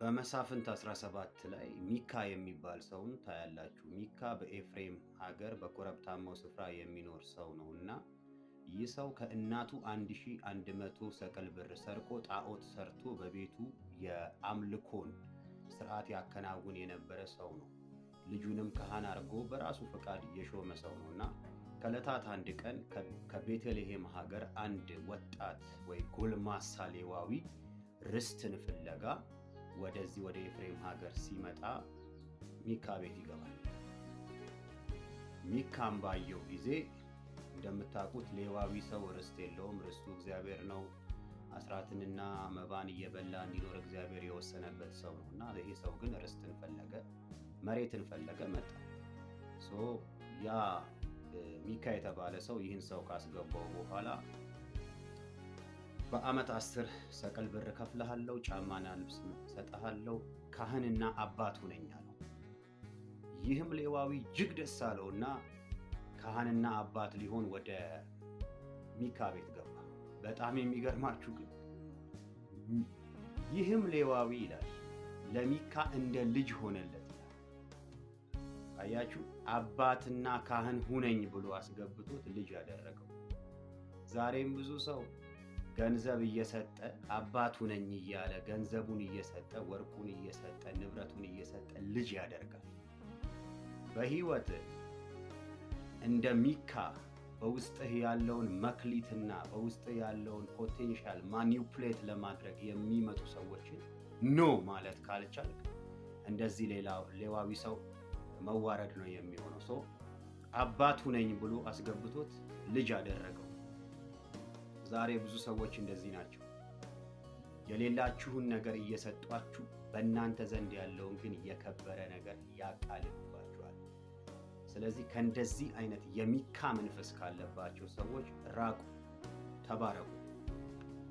በመሳፍንት 17 ላይ ሚካ የሚባል ሰውን ታያላችሁ። ሚካ በኤፍሬም ሀገር በኮረብታማው ስፍራ የሚኖር ሰው ነው እና ይህ ሰው ከእናቱ 1100 ሰቅል ብር ሰርቆ ጣዖት ሰርቶ በቤቱ የአምልኮን ስርዓት ያከናውን የነበረ ሰው ነው። ልጁንም ካህን አድርጎ በራሱ ፈቃድ የሾመ ሰው ነው እና ከዕለታት አንድ ቀን ከቤተልሔም ሀገር አንድ ወጣት ወይ ጎልማሳ ሌዋዊ ርስትን ፍለጋ ወደዚህ ወደ ኤፍሬም ሀገር ሲመጣ ሚካ ቤት ይገባል። ሚካም ባየው ጊዜ፣ እንደምታውቁት ሌዋዊ ሰው ርስት የለውም። ርስቱ እግዚአብሔር ነው። አስራትንና መባን እየበላ እንዲኖር እግዚአብሔር የወሰነበት ሰው ነው እና ይሄ ሰው ግን ርስትን ፈለገ፣ መሬትን ፈለገ፣ መጣ። So ያ ሚካ የተባለ ሰው ይህን ሰው ካስገባው በኋላ በአመት 10 ሰቅል ብር ከፍልሃለሁ፣ ጫማና ልብስ ሰጠሃለሁ፣ ካህንና አባት ሁነኝ አለው። ይህም ሌዋዊ እጅግ ደስ አለውና ካህንና አባት ሊሆን ወደ ሚካ ቤት ገባ። በጣም የሚገርማችሁ ግን ይህም ሌዋዊ ይላል ለሚካ እንደ ልጅ ሆነለት ይላል። አያችሁ፣ አባትና ካህን ሁነኝ ብሎ አስገብቶት ልጅ ያደረገው። ዛሬም ብዙ ሰው ገንዘብ እየሰጠ፣ አባቱ ነኝ እያለ ገንዘቡን እየሰጠ፣ ወርቁን እየሰጠ፣ ንብረቱን እየሰጠ ልጅ ያደርጋል። በህይወት እንደ ሚካ በውስጥህ ያለውን መክሊትና በውስጥህ ያለውን potential manipulate ለማድረግ የሚመጡ ሰዎችን no ማለት ካልቻልክ እንደዚህ ሌላ ሌዋዊ ሰው መዋረድ ነው የሚሆነው። So አባቱ ነኝ ብሎ አስገብቶት ልጅ አደረገው። ዛሬ ብዙ ሰዎች እንደዚህ ናቸው። የሌላችሁን ነገር እየሰጧችሁ በእናንተ ዘንድ ያለውን ግን የከበረ ነገር ያቃልሉባችኋል። ስለዚህ ከእንደዚህ አይነት የሚካ መንፈስ ካለባቸው ሰዎች ራቁ። ተባረኩ።